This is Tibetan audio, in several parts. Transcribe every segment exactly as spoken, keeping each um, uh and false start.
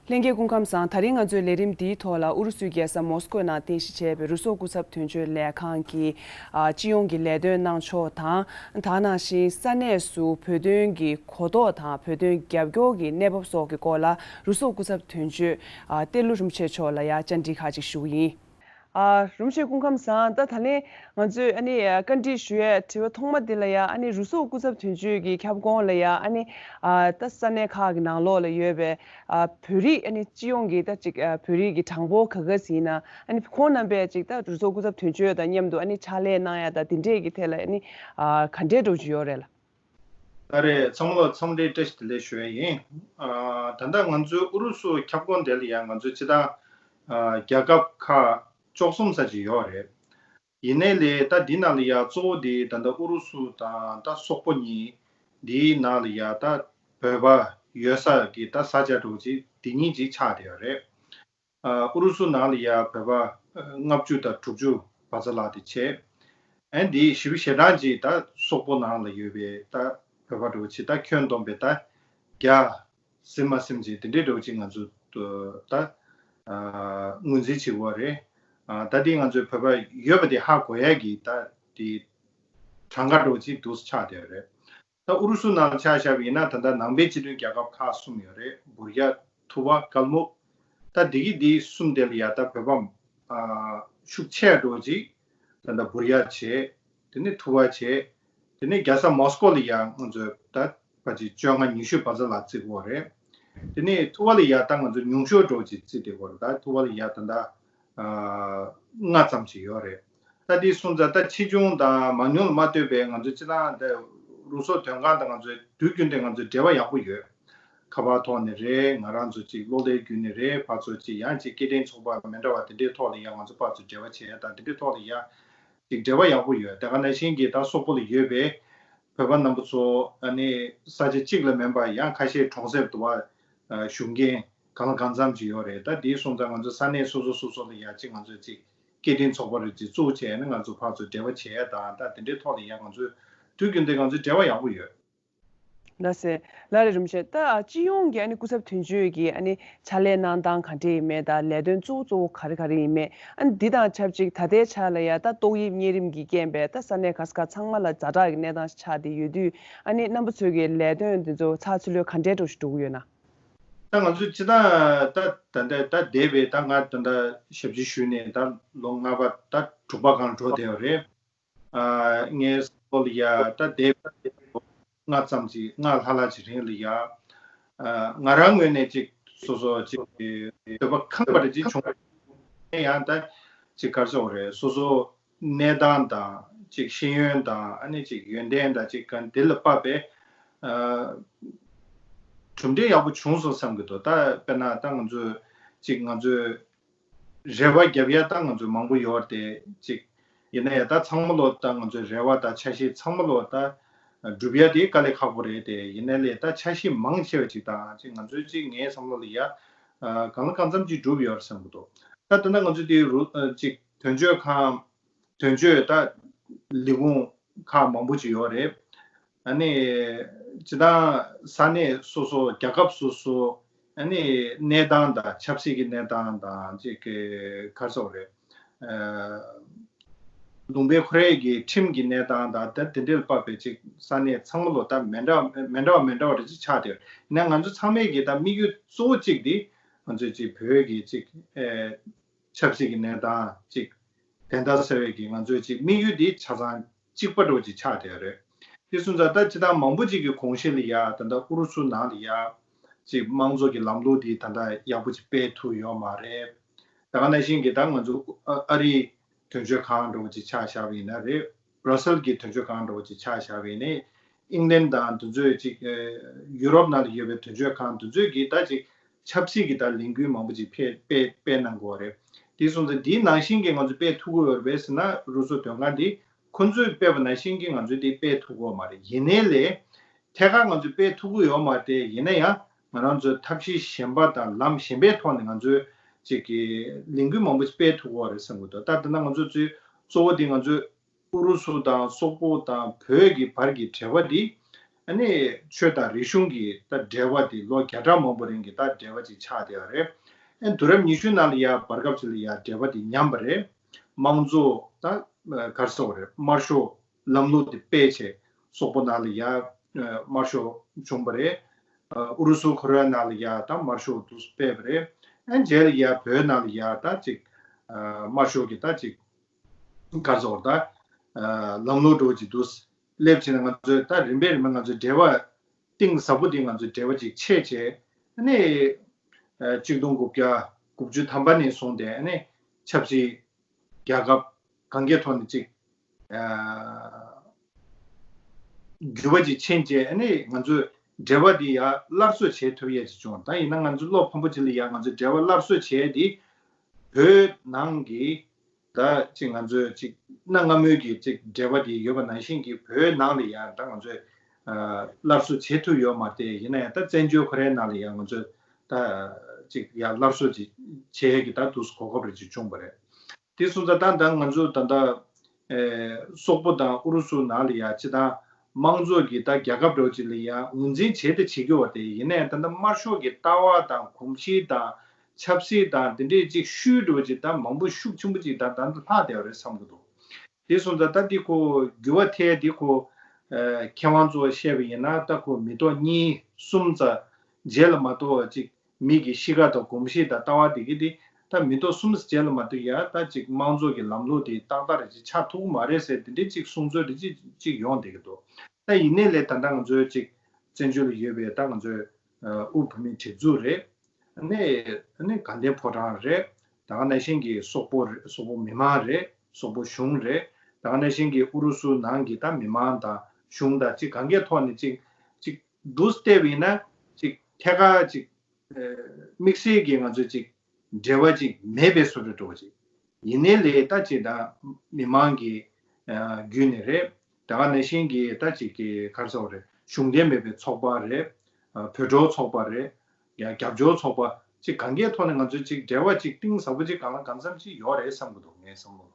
ལྷན་རྒྱས་སྐུ་ཁམས་བཟང་། ད་རིང་ང་ཚོའི་ལས་རིམ་འདིའི་ཐོག་ལ་ཨུ་རུ་སུའི་རྒྱལ་ས་མོ་སི་ཀོའི་ནང་རྟེན་གཞི་བྱས་པའི་རུ་སོག་སྐུ་ཚབ་དོན་གཅོད་ལས་ཁང་གི་ཨ་སྤྱི་ཡོངས་ཀྱི་ལས་དོན་གནང་ཕྱོགས་དང་། དེ་ནང་བཞིན་ས་གནས་སུ་བོད་དོན་གྱི་གོ་རྟོགས་དང་བོད་དོན་རྒྱབ་སྐྱོར་གྱི་གནས་བབ་སོགས་ཀྱི་སྐོར་ལ་རུ་སོག་སྐུ་ཚབ་དོན་གཅོད་ཨ་ཏེ་ལུ་རིན་པོ་ཆེ་མཆོག་ལ་ཡང་བཅར་འདྲི་ཁག་ཅིག་ཞུ་གི་ཡིན། ཨ་རིན་པོ་ཆེ་སྐུ་ཁམས་བཟང་། ད་ད་ལན་ང་ཚོས་ཨ་ནི་ཨ་བཀའ་འདྲི་ཞུ་ཡས་དྲི་བ་ཐོག་མ་འདི་ལ་ཡ། ཨ་ནི་རུ་སོག་སྐུ་ཚབ་དོན་གཅོད་ཀྱི་ཁྱབ་ཁོངས་ལ་ཡ། ཨ་ནི་ཨ་ད་ས་གནས་ཁག་གི་ནང་ལོགས་ལ་ཡོད་པའི་ཨ་བོད་རིགས་ཨ་ནི་སྤྱི་ཡོངས་ཀྱི་ད་ཅིག་ཨ་བོད་རིགས་ཀྱི་གྲངས་འབོར་ག་ག་ཟིན་ན། ཨ་ནི་ཁོང་རྣམ་པས་ཅིག་ད་རུ་སོག་སྐུ་ཚབ་དོན་གཅོད་དང་མཉམ་དུ་ཨ་ནི་ཕྱག་ལས་གནང་ཡ་ད་དེ་འདྲས་ཀྱི་ཐད་ལ་ཨ་ནི་ཨ་ག་འདྲས་འགྲོ་གི་ཡོད་རེད་ལ། ད་རེས་ཚང་མ་ལ་འཚམས་འདྲི་བཀྲ་ཤིས་བདེ་ལེགས་ཞུ་ཡ་ཡིན། ཨ་ད་ལྟ་ང་ཚོའི་ཨུ་རུ་སུ་ཁྱབ་ཁོངས་དེ་ལ་ཡང་ང་ཚོའི་སྤྱི་བཏང་ཨ་རྒྱལ་ཁབ་ཁག་བཅུ་གསུམ་ཙམ་ཅིག་ཡོད་རེད། ཡིན་ནའི་ལས་ད་འདི་ནང་ལ་ཡ་གཙོ་བོ་དེ་ད་ལྟ་ཨུ་རུ་སུ་དང་ད་སོག་པོ་གཉིས། འདིའི་ནང་ལ་ཡ་ད་བོད་པ་ཡོད་ས་གི་ད་ས་ཆ་འདྲ་བོ་ཅིག་འདི་གཉིས་ཅིག་ཆགས་བསྡད་ཡོད་རེད། ཨ་ཨུ་རུ་སུ་ནང་ལ་ཡ་བོད་པ་ཨ་ལྔ་བཅུ་དང་དྲུག་ཅུ་བར་མཚམས་ལ་དེ་བྱས། ཨ་ནི་དེའི་བཞི་བཅུ་ཞེ་གྲངས་ཅིག་ད་སོག་པོ་ནང་ལ་ཡོད་པའི་ད་བོད་པ་འདྲ་བོ་ཅིག་ད་ཁྱོན་བསྡོམས་པའི་ད་བརྒྱ་ཟིན་མ་ཟིན་ཅིག་དེ་འདྲའི་འདྲ་བོ་ཅིག་ང་ཚོ་ད་ཨ་ངོས་འཛིན་བྱེད་དགོས་རེད། ཨ་ད་དེ་ང་ཚོའི་བོད་པ་ཡོད་པ་དེ་ཧ་གོ་ཡ་གི་ད་དེ་གྲངས་ཀ་འདྲ་བོ་ཅིག་འདུག་སེ་ཆགས་བསྡད་ཡོད་རེད། ད་ཨུ་རུ་སུ་ནང་ལ་ཆ་བཞག་པ་ཡིན་ན། ད་ལྟ་ནང་པའི་སྤྱི་མཐུན་རྒྱལ་ཁབ་ཁག་གསུམ་ཡོད་རེད། བུར་ཡ། ཐུ་བ། ཀལ་མུག་ད་འདི་གི་འདི་གསུམ་དེ་ལ་ཡ་ད་བོད་པ་ཨ་ཤུགས་ཆེ་འགྲོ་ཅིག་ད་ལྟ་བུར་ཡ་བྱས། དེ་ནས་ཐུ་བ་བྱས། དེ་ནས་རྒྱལ་ས་མོ་སི་ཀོ་ལ་ཡ་ང་ཚོས་ད་ཕལ་ཆེར་བཅོ་ལྔ་ཉི་ཤུ་བར་མཚམས་ལ་བརྩི་གི་ཡོད་རེད། དེ་ནས་ཐུ་བ་ལ་ཡ་ད་ང་ཚོ་ཉུང་ཤོས་འགྲོ་ཅིག་བརྩི་བསྡད་ཡོད་རེད། ད་ཐུ་བ་ལ་ཡ་ད་ལྟ་ཨ་ལྔ་ཙམ་ཅིག་ཡོད་རེད། ད་དེ་སོང་ཙང་ད་ཆེ་ཆུང་དང་མང་ཉུང་ལ་མ་ལྟོས་པའི་ང་ཚོའི་སྤྱི་བཏང་དེ་རུ་སོག་དོན་ཁང་དང་ང་ཚོའི་དུས་རྒྱུན་དུ་ང་ཚོའི་འབྲེལ་བ་ཡག་པོ་ཡོད། ཁ་པར་ཐོག་ནས་རེད། ང་རང་ཚོ་ཅིག་གློག་ཀླད་བརྒྱུད་ནས་རེད། ཕར་ཚུར་ཅིག་ཡང་ཅིག་སྐད་འཕྲིན་ཚོགས་པ་མི་འདྲ་བ་དེ་འདྲའི་ཐོག་ལ་ཡང་ང་ཚོ་ཕར་ཚུར་འབྲེལ་བ་བྱེད་ཡ་དང་དེ་འདྲའི་ཐོག་ལ་ཡང་ཅིག་འབྲེལ་བ་ཡག་པོ་ཡོད། དེ་ག་ནང་བཞིན་གྱི་ད་སོག་པོ་ལ་ཡོད་པའི་བོད་པ་རྣམ་པ་ཚོ་ཨ་ནི་ས་ཆ་གཅིག་ལ་མིན་པ་ཡང་ཁ་ཤས་གྲོང་གསེབ་དུ་བ་བཞུགས་མཁན་གང་ལ་གང་འཚམ་ཅིག་ཡོད་རེད། ད་དེའི་སོང་ཙང་ང་ཚོ་ས་གནས་སོ་སོ་སོ་སོ་ལ་ཡ་ཅིག་ང་ཚོས་ཅིག་སྐད་འཕྲིན་ཚོགས་པ་རེ་ཅིག་བཙུགས་བྱས་ནས་ང་ཚོ་ཕར་ཚུར་འབྲེལ་བ་བྱེད་ཡ་དང་། ད་དེ་འདྲའི་ཐོག་ལ་ཡ་ང་ཚོས་དུས་རྒྱུན་དུ་ང་ཚོའི་འབྲེལ་བ་ཡག་པོ་ཡོད། ལགས་སེ། ལགས་རེད། རིན་པོ་ཆེ། ད་སྤྱི་ཡོངས་ཀྱི་ཨ་ནི་སྐུ་ཚབ་དོན་གཅོད་ཀྱི་ཨ་ནི་ཕྱག་ལས་གནང་སྟངས་ག་འདྲ་ཡིན་མེད་དང་། ལས་དོན་གཙོ་བོ་གཙོ་བོ་ག་རེ་ག་རེ་ཡིན་མེད། ཨ་ནི་འདི་དང་ཆབས་ཅིག་ད་ལྟའི་ཆ་ལ་ཡ་ད་ཏོག་དབྱིབས་གཉན་རིམས་ཀྱི་རྐྱེན་པས་ད་ས་གནས་ག་ས་ག་ཚང་མ་ལ་ཛ་དྲག་གི་གནས་སྟངས་ཤིག་ཆགས་བསྡད་ཡོད་དུས། ཨ་ནི་རྣམ་པ་ཚོས་ཀྱི་ལས་དོན་འདི་ཚོ་ཚགས་ཚུད་ལོས་ག་འདྲའི་འགྲོ་ཞིག་འགྲོ་གི་ཡོད་ན། ད་ང་ཚོས་སྤྱི་བཏང་ད་ད་ད་ད་འདས་པའི་ད་ང་ད་ད་ཞབས་ཕྱི་ཞུས་ནས་ད་ལོ་ལྔ་པ་ད་དྲུག་པ་སྒང་འགྲོ་བསྡད་ཡོད་རེད། ཨ་ངའི་བསམ་བློ་ལ་ཡ་ད་འདས་པའི་ལོ་ལྔ་ཙམ་ཅིག་ལྔ་ལྷག་ལྷག་ཅིག་རིང་ལ་ཡ། ཨ་ང་རང་ངོས་ནས་ཅིག་སོ་སོ་ཅིག་འདོད་པ་ཁེངས་པ་རེ་ཅིག་བྱུང་། ཡང་ད་ཅིག་ག་རེ་ཟེར་དགོས་རེད། སོ་སོ་གནས་སྟངས་དང་ཅིག་ཤེས་ཡོན་དང་ཨ་ནི་ཅིག་ཡོན་ཏན་དང་ཅིག་ག་འདི་ལ་དཔག་པའི་ཨ་གྲུབ་འབྲས་ཡག་པོ་བྱུང་སོང་བསམ་གྱི་འདུག་ད་དཔེར་ན་ད་ང་ཚོས་ཅིག་ང་ཚོས་རེ་བ་བརྒྱབ་ཡ་ད་ང་ཚོ་མང་པོ་ཡོད་རེད་དེ། ཅིག་ཡིན་ན་ཡང་ད་ཚང་མ་ལོ་ད་ང་ཚོའི་རེ་བ་དང་འཆར་གཞི་ཚང་མ་ལོ་ད་སྒྲུབ་ཡ་དེ་དཀའ་ལས་ཁག་པོ་རེད་དེ། ཡིན་ན་ལས་ད་འཆར་གཞི་མང་ཆེ་བ་ཅིག་དང་ཅིག་ང་ཚོའི་ཅིག་ངའི་བསམ་བློ་ལ་ཡ་གང་ལ་གང་འཚམ་ཅིག་གྲུབ་ཡོད་རེད་བསམ་གྱི་འདུག་ད་ད་ལྟ་ང་ཚོ་དེ་རུ་ཅིག་དོན་གཅོད་ཁང་དོན་གཅོད་ད་ལས་ཁུངས་ཁག་མང་པོ་ཅིག་ཡོད་རེད། ཨ་ནི་སྤྱི་བཏང་ས་གནས་སོ་སོ་རྒྱལ་ཁབ་སོ་སོ་ཨ་ནི་གནས་སྟངས་དང་ཆབ་སྲིད་ཀྱི་གནས་སྟངས་དང་ཅིག་གི་ག་རེ་ཟེར་དགོས་རེད། ཨ་ལུང་པའི་ཁོ་རའི་གི་ཁྲིམས་ཀྱི་གནས་སྟངས་དང་ད་དེ་འདྲ་ལ་དཔག་པའི་ཅིག་ས་གནས་ཚང་མ་ལོ་ད་མི་འདྲ་མི་འདྲ་བ་མི་འདྲ་བ་རེ་ཅིག་ཆགས་བསྡད་ཡོད། ཡིན་ན་ང་ཚོ་ཚང་མས་གི་ད་དམིགས་ཡུལ་གཙོ་བོ་གཅིག་དེ་ང་ཚོས་ཅིག་བོད་ཀྱི་ཅིག་ཨེ་ཆབ་སྲིད་ཀྱི་གནས་སྟངས་ཅིག་དེ་འདྲ་ཟེར་བའི་གི་ང་ཚོའི་ཅིག་དམིགས་ཡུལ་འདི་ཆ་ཚང་གཅིག་པ་འདྲ་བོ་ཅིག་ཆགས་བསྡད་ཡོད་རེད། དེ་སོང་ཙང་ད་སྤྱི་བཏང་མང་པོ་ཅིག་གི་དགོངས་གཞི་ལ་ཡ་ད་ལྟ་ཨུ་རུ་སུ་ནང་ལ་ཡ་ཅིག་དམངས་གཙོ་གི་ལམ་ལུགས་འདི་ད་ལྟ་ཡག་པོ་ཅིག་སྤེལ་ཐུབ་ཡོད་མ་རེད། ད་ག་ནང་བཞིན་གྱི་ད་ང་ཚོ་ཨ་ཨ་རིའི་དོན་གཅོད་ཁང་འདྲ་བོ་ཅིག་ཆ་བཞག་པ་ཡིན་ན་རེད། བྷ་ར་སེལ་གྱི་དོན་གཅོད་ཁང་འདྲ་བོ་ཅིག་ཆ་བཞག་པ་ཡིན་ནའི། ཨིང་ལན་དང་དེ་ཚོའི་ཅིག་ཨེ་ཡུ་རོབ་ནང་ལ་ཡོད་པའི་དོན་གཅོད་ཁང་དེ་ཚོས་ཀྱིས་ད་ཅིག་ཆབ་སྲིད་ཀྱི་ད་ལས་འགུལ་མང་པོ་ཅིག་ཕེ་སྤེལ་སྤེལ་གནང་དགོས་རེད། དེ་སོང་ཙང་འདིའི་ནང་བཞིན་གྱི་ང་ཚོས་སྤེལ་ཐུབ་ཀྱི་ཡོད་རེད་པས་ཟེར་ན། རུ་སོག་དོན་ཁང་འདི་ཁོ་ཚོས་སྤེལ་བ་ནང་བཞིན་གྱི་ང་ཚོས་འདི་སྤེལ་ཐུབ་ཀྱི་ཡོད་མ་རེད། ཡིན་ནའི་ལས་ཐད་ཀར་ང་ཚོས་སྤེལ་ཐུབ་ཀྱི་ཡོད་མ་རེད་དེ། ཡིན་ན་ཡང་ང་རང་ཚོས་ཐབས་ཤེས་གཞན་པ་དང་ལམ་གཞན་པའི་ཐོག་ནས་ང་ཚོས་ཅིག་གི་ལས་འགུལ་མང་པོ་ཅིག་སྤེལ་ཐུབ་ཀྱི་ཡོད་རེད་བསམ་གྱི་འདུག་ད་ལྟ་ན་ང་ཚོ་ཚོའི་གཙོ་བོ་དེ་ང་ཚོས་ཨུ་རུ་སུ་དང་སོག་པོ་དང་བོད་ཀྱི་བར་གྱི་འབྲེལ་བ་འདི་ ཨ་ནི་ཆོས་དང་རིག་གཞུང་གི་ད་འབྲེལ་བ་དེ་ལོ་བརྒྱ་ཕྲག་མང་པོ་རིང་གི་ད་འབྲེལ་བ་ཅིག་ཆགས་བསྡད་ཡོད་རེད། ཨ་ནི་དུས་རབས་ཉི་ཤུ་ནང་ལ་ཡ་བར་སྐབས་ཅིག་ལ་ཡ་འབྲེལ་བ་དེ་ཉམས་པ་རེད། དམངས་གཙོ་ད་ག་རེ་ཟེར་དགོས་རེད། དམར་ཤོག་ལམ་ལུགས་དེ་སྤེལ་བྱས་སོག་པོ་ནང་ལ་ཡ་དམར་ཤོག་བྱུང་བ་རེད། ཨུ་རུ་སུ་ཁོ་རའི་ནང་ལ་ཡ་ད་དམར་ཤོག་དེ་སྤེལ་བ་རེད། ཨ་ནི་རྗེས་ལ་ཡ་བོད་ནང་ལ་ཡ་ད་ཅིག་དམར་ཤོག་གི་ད་ཅིག་ག་རེ་ཟེར་དགོས་རེད། ད་ལམ་ལུགས་འདྲ་བོ་ཅིག་འདུག་སླེབས་ཕྱིན་ན་ང་ཚོས་ད་རིམ་པས་རིམ་པས་ང་ཚོའི་འབྲེལ་བ་གཏིང་ཟབ་པོ་དེ་ང་ཚོའི་འབྲེལ་བ་ཅིག་ཆད་བྱས། ཨ་ནི་ཆིག་སྟོང་དགུ་བརྒྱ་དགུ་བཅུ་ཐམ་པ་ནས་བཟུང་སྟེ་ཨ་ནི་ཆབ་སྲིད་རྒྱལ་ཁབ་གང་གའི་ཐོག་ནས་ཅིག་འགྱུར་བ་ཅིག་ཕྱིན་རྗེས་ཨ་ནི་ང་ཚོའི་འབྲེལ་བ་འདི་ཡར་སླར་གསོ་བྱེད་ཐུབ་ཡས་ཅིག་བྱུང་། ད་ཡིན་ན་ང་ཚོ་བློ་ཕམ་པོ་ཅིག་ལ་ཡ་ང་ཚོའི་འབྲེལ་བ་སླར་གསོ་བྱས་ཏེ་བོད་ནང་གི་ད་ཅིག་ང་ཚོའི་ཅིག་གནའ་སྔ་མོའི་གི་ཅིག་འབྲེལ་བ་དེ་ཡོད་པ་ནང་བཞིན་གྱི་བོད་ནང་ལ་ཡང་ད་ང་ཚོས་སླར་གསོ་བྱེད་ཐུབ་ཡོད་མ་རེད་དེ། ཡིན་ན་ཡང་ད་བཙན་བྱོལ་ཁོ་རའི་ནང་ལ་ཡང་ང་ཚོས་ད་ཅིག་ཡང་སླར་གསོ་ཅིག་བྱེད་ཡས་ཀྱི་ད་དུས་གོ་སྐབས་རེ་ཅིག་བྱུང་བ་རེད། དེ་སོང་ཙང་ད་ད་ང་ཚོ་ད་ལྟ་སོག་པོ་དང་ཨུ་རུ་སུ་ནང་ལ་ཡང་ཅི་ད་དམངས་གཙོ་གི་ད་རྒྱལ་ཁབ་འདྲ་བོ་ཅིག་ལ་ཡང་ངོས་འཛིན་བྱེད་དེ་བྱེད་ཀྱི་ཡོད་རེད་དེ། ཡིན་ན་ཡང་ད་ལྟ་དམར་ཤོག་གི་ལྟ་བ་དང་གོམས་གཤིས་དང་ཆབ་སྲིད་དང་དེ་འདྲས་ཅིག་ཤུལ་འགྲོ་ཅིག་ད་མང་པོ་ཤུགས་ཆེན་པོ་ཅིག་ད་ད་ལྟ་ལྷག་བསྡད་པ་རེད་བསམ་གྱི་འདུག་དེ་སོང་ཙང་ད་འདི་ཁོ་འགྱུར་བ་ཐེབས་འདི་ཁོ་མཁས་དབང་ཚོ་བཤད་པ་ཡིན་ན་ད་ཁོ་མི་ཐོག་གཉིས་གསུམ་ཙམ་རྗེས་ལ་མ་གཏོགས་ཅིག་མི་གི་གཤིས་ཀ་དང་གོམས་གཤིས་དང་ལྟ་བ་དེ་གི་དེ་ད་མི་ཐོག་གསུམ་ཙམ་རྗེས་ལ་མ་གཏོགས་ཡ་ད་ཅིག་དམངས་གཙོ་གི་ལམ་ལུགས་དེ་ཏག་ཏག་རེ་ཅིག་ཆགས་ཐུབ་ཀྱི་མ་རེད་ཟེར་དེ་འདྲའི་ཅིག་གསུང་ཚུལ་རེ་ཅིག་ཅིག་ཡོང་བསྡད་ཀྱི་འདུག་ད་ཡིན་ནའི་ལས་ད་ལྟ་ང་ཚོའི་ཅིག་བཙན་བྱོལ་ལ་ཡོད་པའི་ད་ང་ཚོའི་ཨ་དབུ་བོད་མིའི་སྒྲིག་འཛུགས་རེད། ཨ་ནི་ཨ་ནི་དགའ་ལྡན་ཕོ་བྲང་རེད། ད་ག་ནང་བཞིན་གྱི་སོག་པོ་རེད། སོག་པོ་མི་མང་རེད། སོག་པོ་གཞུང་རེད། ད་ག་ནང་བཞིན་གྱི་ཨུ་རུ་སུ་ནང་གི་ད་མི་མང་དང་གཞུང་དང་ཅིག་གང་གའི་ཐོག་ནས་ཅིག་ཅིག་འདུག་བལྟས་པ་ཡིན་ན་ཅིག་ཐད་ཀར་ཅིག་ཨ་དམིགས་བསལ་གྱི་ང་ཚོས་ཅིག་འབྲེལ་བ་ཅིག་མེད་པའི་བཟོ་འདྲ་འདྲ་བོ་ཅིག་ཡིན་ནའི་ལས་ད་ཅིག་ད་མི་མང་གི་ཨ་བརྒྱུད་ནས་རེད། ད་ག་ནང་བཞིན་གྱི་ད་ཅིག་གི་ག་རེ་ཟེར་དགོས་རེད། གཞུང་འབྲེལ་མེད་པའི་ཚོགས་པ་རེད། ཨ་བོད་ཕྲུག་ཚོགས་པ་རེད། ཡང་རྒྱབ་སྐྱོར་ཚོགས་པ་ཅིག་གང་གའི་ཐོག་ནས་ང་ཚོས་ཅིག་འབྲེལ་བ་ཅིག་གཏིང་ཟབ་པོ་ཅིག་གང་ལ་གང་འཚམ་ཅིག་ཡོད་རེད་བསམ་གྱི་འདུག་ངའི་བསམ་བློ།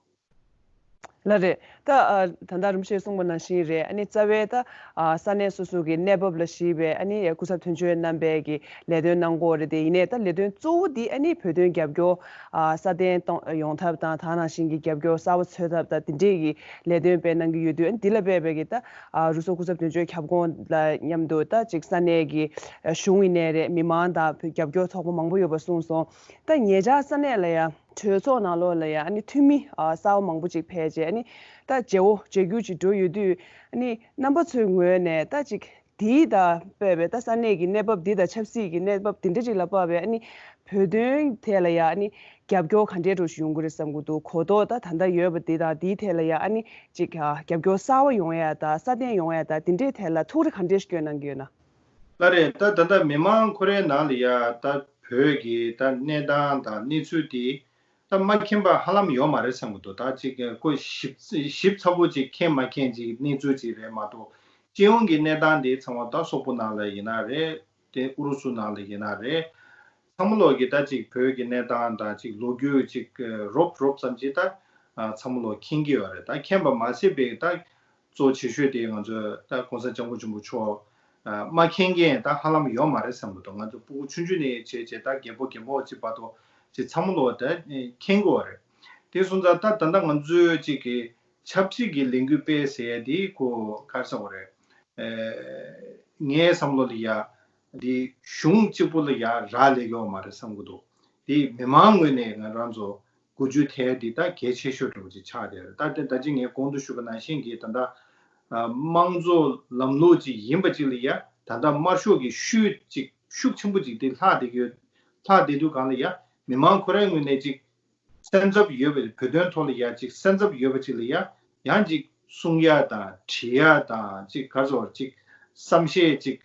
ལགས་རེད། ད་ཨ་ད་ལྟ་རིན་པོ་ཆེས་གསུངས་པ་ནང་བཞིན་རེད། ཨ་ནི་རྩ་བའི་ད་ཨ་ས་གནས་སོ་སོ་གི་གནས་བབ་ལ་གཞིགས་པའི་ཨ་ནི་སྐུ་ཚབ་དོན་གཅོད་རྣམ་པས་ཀྱི་ལས་དོན་གནང་གི་ཡོད་རེད་དེ། ཡིན་ནའི་ད་ལས་དོན་གཙོ་བོ་འདི་ཨ་ནི་བོད་དོན་རྒྱབ་སྐྱོར་ཨ་སྲ་བརྟན་གཏོང་ཡོང་ཐབས་དང་ད་ག་ནང་བཞིན་གྱི་རྒྱབ་སྐྱོར་གསར་པ་འཚོལ་ཐབས་དང་དེ་འདྲས་ཀྱི་ལས་དོན་སྤེལ་གནང་གི་ཡོད་དུས། ཨ་ནི་འདི་ལ་དཔག་པའི་གི་ད་ཨ་རུ་སོག་སྐུ་ཚབ་དོན་གཅོད་ཁྱབ་ཁོངས་ལ་མཉམ་དུ་ད་ཅིག་ས་གནས་ཀྱི་ཨ་གཞུང་ཡིན་ནའི་རེད། མི་མང་དང་བོད་རྒྱབ་སྐྱོར་ཚོགས་པ་མང་པོ་ཡོད་པ་གསུངས་སོང་། ད་ཉེ་ཆར་ས་གནས་ལ་ཡང་གྲོས་ཚོགས་ནང་ལོགས་ལ་ཡང་ཨ་ནི་འཐུས་མི་ཨ་གསར་པ་མང་པོ་ཅིག་ཕེབས་རྗེས་ཨ་ནི་ད་མཇལ་བོ་མཇལ་རྒྱུ་ཅིག་འགྲོ་ཡོད་དུས། ཨ་ནི་རྣམ་པ་ཚོའི་ངོས་ནས་ད་ཅིག་དེའི་ད་དཔག་པའི་ད་ས་གནས་ཀྱི་གནས་བབ་འདི་དང་ཆབ་སྲིད་ཀྱི་གནས་བབ་འདི་འདྲ་ཅིག་ལ་དཔག་པའི་ཨ་ནི་བོད་དོན་ཐད་ལ་ཡང་ཨ་ནི་རྒྱབ་སྐྱོར་ག་འདྲའི་འདྲ་ཞིག་ཡོང་གི་རེད་བསམ་གྱི་འདུག་གོ་རྟོགས་ད་ད་ལྟ་ཡོད་པ་འདི་དང་དེའི་ཐད་ལ་ཡང་ཨ་ནི་ཅིག་ཨ་རྒྱབ་སྐྱོར་གསར་པ་ཡོང་ཡ་ད་སྲ་བརྟན་ཡོང་ཡ་ད་དེ་འདྲའི་ཐད་ལ་ཐུགས་རེ་ག་འདྲའི་ཞིག་བསྐྱོན་གནང་གི་ཡོད་ན། ལགས་རེད། ད་ད་ལྟ་མི་མང་ཁོ་རའི་ནང་ལ་ཡ་ད་བོད་ཀྱི་ད་གནས་སྟངས་དང་གནས་ཚུལ་དེ་ད་མ་མཁྱེན་པ་ཧ་ལམ་ཡོད་མ་རེད་བསམ་གྱི་འདུག་ད་ཅིག་ཁོ་ཞིབ་ཞིབ་ཚགས་པོ་ཅིག་མཁྱེན་མ་མཁྱེན་ཅིག་གནས་ཚུལ་ཅིག་རེད་མ་གཏོགས། སྤྱི་ཡོངས་ཀྱི་གནས་སྟངས་དེ་ཚང་མ་ད་སོག་པོ་ནང་ལ་ཡིན་ན་རེད། དེ་ཨུ་རུ་སུ་ནང་ལ་ཡིན་ན་རེད། ཚང་མ་ལོག་གི་ད་ཅིག་བོད་ཀྱི་གནས་སྟངས་དང་ཅིག་ལོ་རྒྱུས་ཅིག་རོབ་རོབ་ཙམ་ཅིག་ད་ཚང་མ་ལོག་མཁྱེན་གྱི་ཡོད་རེད། ད་མཁྱེན་པ་མ་ཟད་པའི་ད་གཙོ་ཆེ་ཤོས་དེ་ང་ཚོའི་ད་༸གོང་ས་༸སྐྱབས་མགོན་ཆེན་པོ་མཆོག་ཨ་མ་མཁྱེན་མཁན་ད་ཧ་ལམ་ཡོད་མ་རེད་བསམ་གྱི་འདུག་ང་ཚོ་སྤུ་གུ་ཆུང་ཆུང་ནས་བྱས་བྱས་ད་རྒད་པོ་རྒན་པོ་ཅིག་བར་དུ་ཅིག་ཚང་མ་ལོག་ད་མཁྱེན་གྱི་ཡོད་རེད། དེ་སོང་ཙང་ད་ད་ལྟ་ང་ཚོའི་ཅིག་གི་ཆབ་སྲིད་ཀྱི་ལས་འགུལ་སྤེལ་ཟེར་ཡ་དེ་ཁོ་ག་རེ་ཟེར་དགོས་རེད། ཨེ་ངའི་བསམ་བློ་ལ་ཡ་དེ་གཞུང་གཅིག་པུ་ལ་ཡ་རག་ལས་ཡོད་མ་རེད་བསམ་གྱི་འདུག་དེ་མི་མང་ངོས་ནས་ང་རང་ཚོ་གོ་རྒྱུ་དེ་འདི་ད་གལ་ཆེ་ཤོས་འདྲ་བོ་ཅིག་ཆགས་བསྡད་རེད། ད་དེ་ད་ཅི་ངས་གོང་དུ་ཞུས་པ་ནང་བཞིན་གྱི་ད་ལྟ་ཨ་དམངས་གཙོ་ལམ་ལུགས་ཅིག་ཡིན་པ་ཅིག་ལ་ཡ་ད་ལྟ་དམར་ཤོག་གི་ཤུགས་ཅིག་ཤུགས་ཆེན་པོ་ཅིག་དེ་ལྷག་བསྡད་ཀྱི་ཡོད། ལྷག་བསྡད་དུས་སྒང་ལ་ཡ་མི་མང་ཁོ་རའི་ངོས་ནས་ཅིག་སེམས་འཚབ་ཡོད་པའི་བོད་དོན་ཐོག་ལ་ཡ་ཅིག་སེམས་འཚབ་ཡོད་པ་ཅིག་ལ་ཡ་ཡང་ཅིག་གསུང་ཡ་དང་དྲི་ཡ་དང་ཅིག་ག་རེ་ཟེར་ཅིག་བསམ་ཤེས་ཅིག་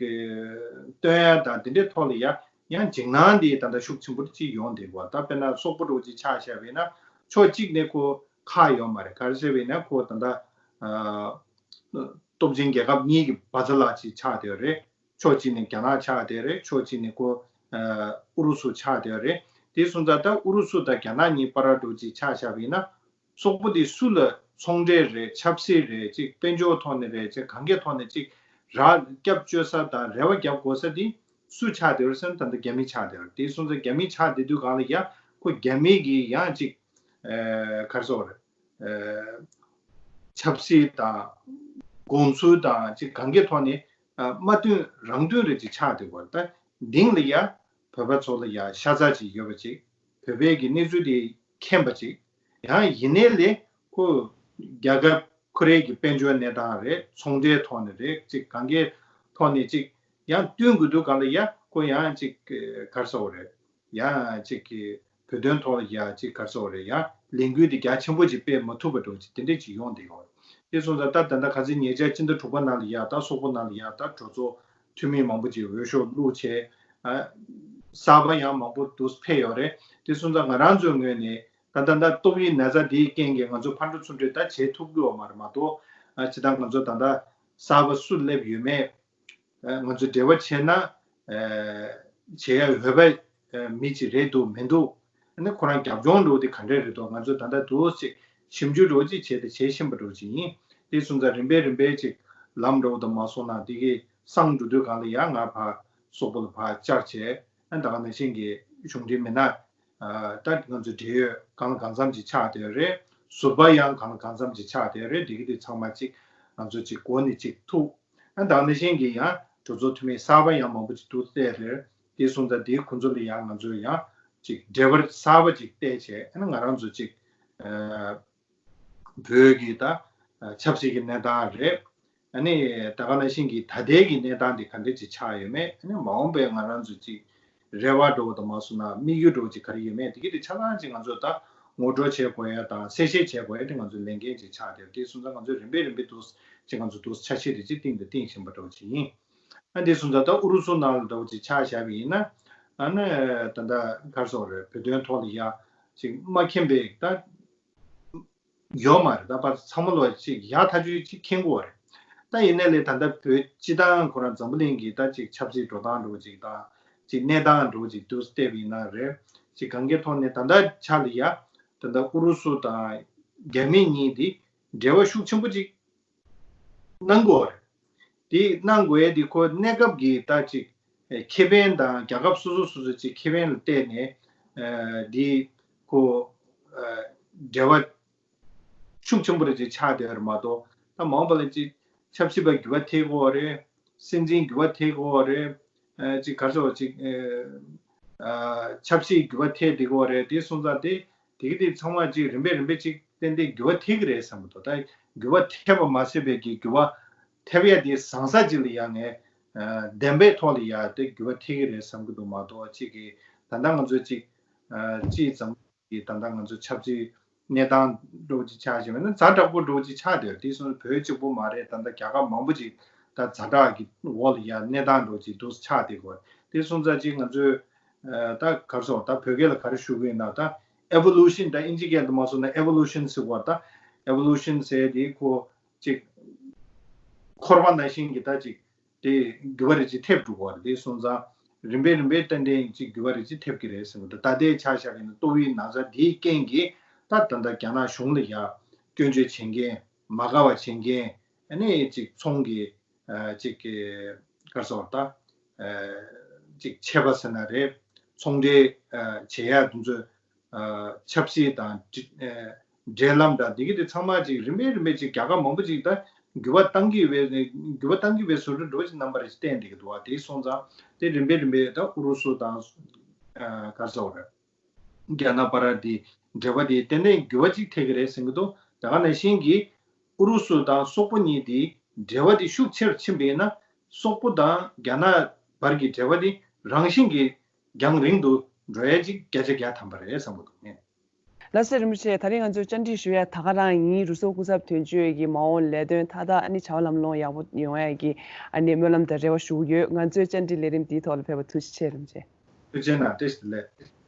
སྟོན་ཡ་དང་དེ་འདྲའི་ཐོག་ལ་ཡ་ཡང་འཇིགས་སྣང་འདི་ད་ལྟ་ཤུགས་ཆེན་པོ་ཅིག་ཡོང་བསྡད་པ། ད་དཔེར་ན་སོག་པོ་འདྲ་བོ་ཅིག་ཆ་བཞག་པ་ཡིན་ན་ཕྱོགས་གཅིག་ནས་ཁོ་ཁག་ཡོད་མ་རེད། ག་རེ་ཟེར་བ་ཡིན་ན་ཁོ་ད་ལྟ་ཨ་སྟོབས་ཆེན་རྒྱལ་ཁབ་གཉིས་ཀྱི་བ་ཚ་ལ་ཅིག་ཆགས་བསྡད་ཡོད་རེད། ཕྱོགས་གཅིག་ནས་རྒྱ་ནག་ཆགས་བསྡད་རེད། ཕྱོགས་གཅིག་ནས་ཁོ་ཨ་ཨུ་རུ་སུ་ཆགས་བསྡད་རེད། དེ་སོང་ཙང་ད་ཨུ་རུ་སུ་དང་རྒྱ་ནག་གཉིས་བར་འདྲ་བོ་ཅིག་ཆ་བཞག་པ་ཡིན་ན་སོག་པོ་དེ་སུ་ལ་ཚོང་འབྲེལ་རེད། ཆབ་སྲིད་རེད། ཅིག་དཔལ་འབྱོར་ཐོག་ནས་རེད། ཅིག་གང་གའི་ཐོག་ནས་ཅིག་ ར་སྐྱབས་བཅོལ་ས་དང་རེ་བ་རྒྱབ་དགོས་ས་དེ་སུ་ཆགས་བསྡད་ཡོད་རེད་ཟེར་ན། ད་ལྟ་རྒྱ་མི་ཆགས་བསྡད་ཡོད་རེད། དེ་སོང་ཙང་རྒྱ་མི་ཆགས་བསྡད་དུས་སྒང་ལ་ཡ་ཁོ་རྒྱ་མི་གི་ཡང་ཅིག་ཨ་ག་རེ་ཟེར་དགོས་རེད། ཨ་ཆབ་སྲིད་དང་གོམས་སྲོལ་དང་ཅིག་གང་གའི་ཐོག་ནས་ཨ་མ་མཐུན་རང་མཐུན་རེ་ཅིག་ཆགས་བསྡད་ཡོད་རེད། ད་འདིང་ལ་ཡ་བོད་པ་ཚོ་ལ་ཡ་ཤ་ཚ་ཅིག་ཡོད་པ་ཅིག་བོད་པའི་གི་གནས་ཚུལ་དེ་མཁྱེན་པ་ཅིག་ཡང་ཡིན་ནའི་ལས་ཁོ་རྒྱལ་ཁབ་ཁོ་རའི་གི་དཔལ་འབྱོར་གནས་སྟངས་རེད། ཚོང་འབྲེལ་ཐོག་ནས་རེད། ཅིག་གང་གའི་ཐོག་ནས་ཅིག་ཡང་བསྟུན་དགོས་དུས་སྒང་ལ་ཡ་ཁོ་ཡང་ཅིག་ག་རེ་ཟེར་དགོས་རེད། ཡང་ཅིག་གི་བོད་དོན་ཐོག་ལ་ཡ་ཅིག་ག་རེ་ཟེར་དགོས་རེད། ཡང་ལས་འགུལ་དེ་རྒྱ་ཆེན་པོ་ཅིག་སྤེལ་མ་ཐུབ་པ་འདྲ་བོ་ཅིག་དེ་འདྲས་ཅིག་ཡོང་བསྡད་ཡོད་རེད། དེ་སོང་ཙང་ད་ད་ལྟ་ཁ་སང་ཉེ་ཆར་སྤྱི་ཟླ་དྲུག་པ་ནང་ལ་ཡ་ད་སོག་པོ་ནང་ལ་ཡ་ད་གྲོས་ཚོགས་འཐུས་མི་མང་པོ་ཅིག་འོས་ཤོག་བླུགས་བྱས། ཨ་གསར་པ་ཡང་མང་པོ་འདུག་ཕེབས་ཡོད་རེད། དེ་སོང་ཙང་ང་རང་ཚོའི་ངོས་ནས་ད་ད་ལྟ་ཏོག་དབྱིབས་ན་ཚ་དེའི་རྐྱེན་གྱིས་ང་ཚོ་ཕར་འགྲོ་ཚུར་འགྲོ་ད་བྱེད་ཐུབ་ཀྱི་ཡོད་མ་རེད། མ་གཏོགས་ཨ་ཇི་ལྟར་ང་ཚོ་ད་ལྟ་གསར་པ་སུ་སླེབས་ཡོད་མེད། ཨ་ང་ཚོས་འབྲེལ་བ་བྱས་ན་ཨ་བྱེད་ཡ་འོས་པ་ཨ་མི་གཅིག་རེད་འདུག་མི་འདུག་ཨ་ནི་ཁོ་རང་རྒྱབ་ལྗོངས་འདྲ་བོ་དེ་ག་འདྲས་རེད་འདུག་ང་ཚོས་ད་ལྟ་འདུག་ཅིག་ཞིབ་འཇུག་འདྲ་བོ་ཅིག་བྱས་ཏེ་བྱེད་བཞིན་པ་འདྲ་བོ་ཅིག་ཡིན། དེ་སོང་ཙང་རིམ་པས་རིམ་པས་ཅིག་ལམ་འདྲ་བོ་དང་མ་སོང་ན་དེ་གི་སངས་འགྲོ་དུས་སྒང་ལ་ཡང་ང་ཕར་སོག་པོ་ལ་ཕར་བཅར་བྱས། ཨ་ད་ག་ནང་བཞིན་གྱི་གཞུང་འབྲེལ་མི་སྣ་ཨ་ད་ང་ཚོའི་འབྲེལ་ཡོད་གང་ལ་གང་འཚམ་ཅིག་ཆགས་བསྡད་ཡོད་རེད། ཟུར་པ་ཡང་གང་ལ་གང་འཚམ་ཅིག་ཆགས་བསྡད་ཡོད་རེད། དེ་གི་དེ་ཚང་མ་ཅིག་ང་ཚོ་ཅིག་འགོ་ནས་ཅིག་ཐུག་ཨ་ད་ག་ནང་བཞིན་གྱི་ཡང་གྲོས་ཚོགས་འཐུས་མི་གསར་པ་ཡང་མང་པོ་ཅིག་འདུག་སྟེ་རེད། དེ་སོང་ཙང་དེའི་ཁོང་ཚོ་ལ་ཡང་ང་ཚོས་ཡང་ཅིག་འབྲེལ་བ་གསར་པ་ཅིག་བལྟས་བྱས། ཨ་ནི་ང་རང་ཚོ་ཅིག་ཨ་བོད་ཀྱི་ད་ཨ་ཆབ་སྲིད་ཀྱི་གནས་སྟངས་རེད། ཨ་ནི་ད་ག་ནང་བཞིན་གྱི་ད་ལྟའི་གི་གནས་སྟངས་འདི་ག་འདྲ་ཅིག་ཆགས་ཡོད་མེད། ཨ་ནི་མ་འོངས་པའི་ང་རང་ཚོ་ཅིག་རེ་བ་འདྲ་བོ་དང་མ་སོང་ན་དམིགས་ཡུལ་འདྲ་བོ་ཅིག་ག་རེ་ཡོད་མེད། དེ་གི་དེ་ཆ་ཚང་ཅིག་ང་ཚོ་ད་ངོ་སྤྲོད་བྱེད་དགོས་ཡ་དང་གསལ་བཤད་བྱེད་དགོས་ཡ་དེ་ང་ཚོའི་ལས་འགན་ཅིག་ཆགས་བསྡད། དེ་སོང་ཙང་ང་ཚོས་རིམ་པས་རིམ་པས་འདུག་ཅིག་ང་ཚོ་འདུག་ཆ་ཤས་དེ་ཅིག་སྟེང་དུ་བཏིང་བཞིན་པ་འདྲ་བོ་ཅིག་ཡིན། ཨ་འདི་སོང་ཙང་ད་ཨུ་རུ་སུ་ནང་ལ་འདྲ་བོ་ཅིག་ཆ་བཞག་པ་ཡིན་ན། ཨ་ནི་ད་ལྟ་ག་རེ་ཟེར་དགོས་རེད། བོད་དོན་ཐོག་ལ་ཡ་ཅིག་མ་མཁྱེན་པའི་ད་ཡོད་མ་རེད། ད་པ་ཚང་མ་ལོ་ཅིག་ཡག་ཐག་ཆོད་ཅིག་མཁྱེན་གྱི་ཡོད་རེད། ད་ཡིན་ནའི་ལས་ད་ལྟ་བོད་སྤྱི་བཏང་ཁོ་རང་འཛམ་བུ་གླིང་གི་ད་ཅིག་ཆབ་སྲིད་འགྲོ་སྟངས་འདྲ་བོ་ཅིག་དང་ཅིག་གནས་སྟངས་འདྲ་བོ་ཅིག་འདུག་བལྟས་པ་ཡིན་ན་རེད། ཅིག་གང་གའི་ཐོག་ནས་ད་ལྟ་ཆ་ལ་ཡ་ད་ལྟ་ཨུ་རུ་སུ་དང་རྒྱ་མི་གཉིས་དེ་འབྲེལ་བ་ཤུགས་ཆེན་པོ་ཅིག་གནང་གི་ཡོད་རེད། དེ་གནང་དགོས་ཡ་དེ་ཁོ་གནས་སྐབས་ཀྱི་ད་ཅིག་ཨེ་ཁེ་ཕན་དང་རྒྱལ་ཁབ་སོ་སོ་སོ་སོ་ཅིག་ཁེ་ཕན་ལ་བལྟས་ནས་ཨ་དེ་ཁོ་ཨ་འབྲེལ་བ་ཤུགས་ཆེན་པོ་རེ་ཅིག་ཆགས་བསྡད་ཡོད་རེད་མ་གཏོགས། ད་མ་འོངས་པ་ལ་ཅིག་ཆབ་སྲིད་པ་འགྱུར་བ་ཐེབས་ཀྱི་ཡོད་རེད། སྲིད་འཛིན་འགྱུར་བ་ཐེབས་ཀྱི་ཡོད་རེད། ཨ་ཅིག་ག་རེ་ཟེར་བ་ཅིག་ཨ་ཨ་ཆབ་སྲིད་འགྱུར་བ་ཐེབས་བསྡད་ཀྱི་ཡོད་རེད། དེ་སོང་ཙང་དེ་དེ་གི་དེ་ཚང་མ་ཅིག་རིམ་པས་རིམ་པས་ཅིག་ཏན་ཏན་འགྱུར་བ་ཐེབས་ཀྱི་རེད་བསམ་གྱི་འདུག་ད་འགྱུར་བ་ཐེབས་པ་མ་ཟད་པའི་གི་འགྱུར་བ་ཐེབས་ཡ་དེ་བཟང་ས་ཅིག་ལ་ཡ་ངས་ཨ་བདེན་པའི་ཐོག་ལ་ཡ་དེ་འགྱུར་བ་ཐེབས་ཀྱི་རེད་བསམ་གྱི་འདུག་མ་གཏོགས་ཅིག་གི་ད་ལྟ་ང་ཚོ་ཅིག་ཨ་ཅིག་ཙམ་གི་ད་ལྟ་ང་ཚོ་ཆབ་སྲིད་གནས་སྟངས་འདྲ་བོ་ཅིག་ཆགས་བཞིན་པ་ན་ཛ་དྲག་པོ་འདྲ་བོ་ཅིག་ཆགས་བསྡད་ཡོད། དེ་སོང་བོད་གཅིག་པོ་མ་རེད། ད་ལྟ་རྒྱལ་ཁབ་མང་པོ་ཅིག་ད་ཛ་དྲག་གི་འོག་ལ་ཡ་གནས་སྟངས་འདྲ་བོ་ཅིག་འདུག་ཆགས་བསྡད་ཀྱི་ཡོད། དེ་སོང་ཙང་ཅིག་ང་ཚོས་ཨ་ད་ག་རེ་ཟེར་ད་བོད་སྐད་ལ་ག་རེ་ཞུ་གི་ཡིན་ན་ད་ཨེ་བོ་ལུ་ཤན། ད་ཨིན་ཇི་སྐད་དུ་མ་སོང་ན་ཨེ་བོ་ལུ་ཤན་ཟེར་བ། ད་ཨེ་བོ་ལུ་ཤན་ཟེར་དེ་ཁོ་ཅིག་འཁོར་བ་ནང་བཞིན་གྱི་ད་ཅིག་དེ་འགྱུར་བ་རེ་ཅིག་ཐེབས་འགྲོ་གི་ཡོད་རེད། དེ་སོང་ཙང་རིམ་པས་རིམ་པས་ཏན་ཏན་ཅིག་འགྱུར་བ་རེ་ཅིག་ཐེབས་ཀྱི་རེད་ཟེར་གྱི་འདུག་ད་ལྟའི་ཆ་བཞག་གི་ན་ཏོག་དབྱིབས་ན་ཚ་འདིའི་རྐྱེན་གྱིས་ད་ད་ལྟ་རྒྱ་ནག་གཞུང་ལ་ཡ་སྐྱོན་བརྗོད་བྱེད་མཁན། མ་དགའ་བ་བྱེད་མཁན། ཨ་ནི་ཅིག་ཚོང་གི་ཨ་ཅིག་གི་ག་རེ་ཟེར་ད་ཨ་ཅིག་ཆད་པ་ཟེར་ན་རེད། ཚོང་འབྲེལ་ཨ་བྱེད་ཡ་དེ་ཚོ་ཨ་ཆབ་སྲིད་དང་འབྲེལ་ཨ་འབྲེལ་ལམ་དང་འདི་གི་དེ་ཚང་མ་ཅིག་རིམ་པས་རིམ་པས་ཅིག་རྒྱལ་ཁབ་མང་པོ་ཅིག་ད་འགྱུར་བ་གཏང་གི་ཡོད་པའི་འགྱུར་བ་གཏང་གི་ཡོད་པའི་བཟོ་འདྲ་འདྲ་བོ་ཅིག་རྣམ་པ་རེ་ཅིག་བསྟན་བསྡད་ཀྱི་འདུག་བ། དེ་སོང་ཙང་དེ་རིམ་པས་རིམ་པས་ད་ཨུ་རུ་སུ་དང་ཨ་ག་རེ་ཟེར་རེད། རྒྱ་ནག་བར་དེ་འབྲེལ་བ་དེ་ཏན་ཏན་འགྱུར་བ་ཅིག་ཐེབས་ཀྱི་རེད་ཟེར་གྱི་འདུག་ད་ག་ནང་བཞིན་གྱི་ཨུ་རུ་སུ་དང་སོག་པོ་གཉིས་དེ་འབྲེལ་བ་དེ་ཤུགས་ཆེ་རུ་ཕྱིན་པ་ཡིན་ན་སོག་པོ་དང་རྒྱ་ནག་བར་གྱི་འབྲེལ་བ་དེ་རང་བཞིན་གྱིས་རྒྱང་རིང་དུ་འགྲོ་ཡ་ཅིག་བརྒྱ་ཆ་བརྒྱ་ཐམ་པ་རེད་བསམ་གྱི་འདུག་ངས། ལགས་སོ་རིན་པོ་ཆེ། ད་རིང་ང་ཚོས་བཅར་འདྲི་ཞུ་ཡ་ད་ག་རང་ཡིན། རུ་སོག་སྐུ་ཚབ་དོན་གཅོད་ཀྱི་མ་འོངས་ལས་དོན་མཐའ་དག་ཨ་ནི་བྱ་བ་ལམ་ལྷོང་ཡག་པོ་ཡོང་ཡ་གི་ཨ་ནི་སྨོན་ལམ་དང་རེ་བ་ཞུ་གི་ཡོད། ང་ཚོའི་བཅར་འདྲི་ལས་རིམ་འདིའི་ཐོག་ལ་ཕེབས་པ་ཐུགས་རྗེ་ཆེ་རིན་པོ་ཆེ། ཐུགས་རྗེ་གནང་། བཀྲ་ཤིས་བདེ་ལེགས།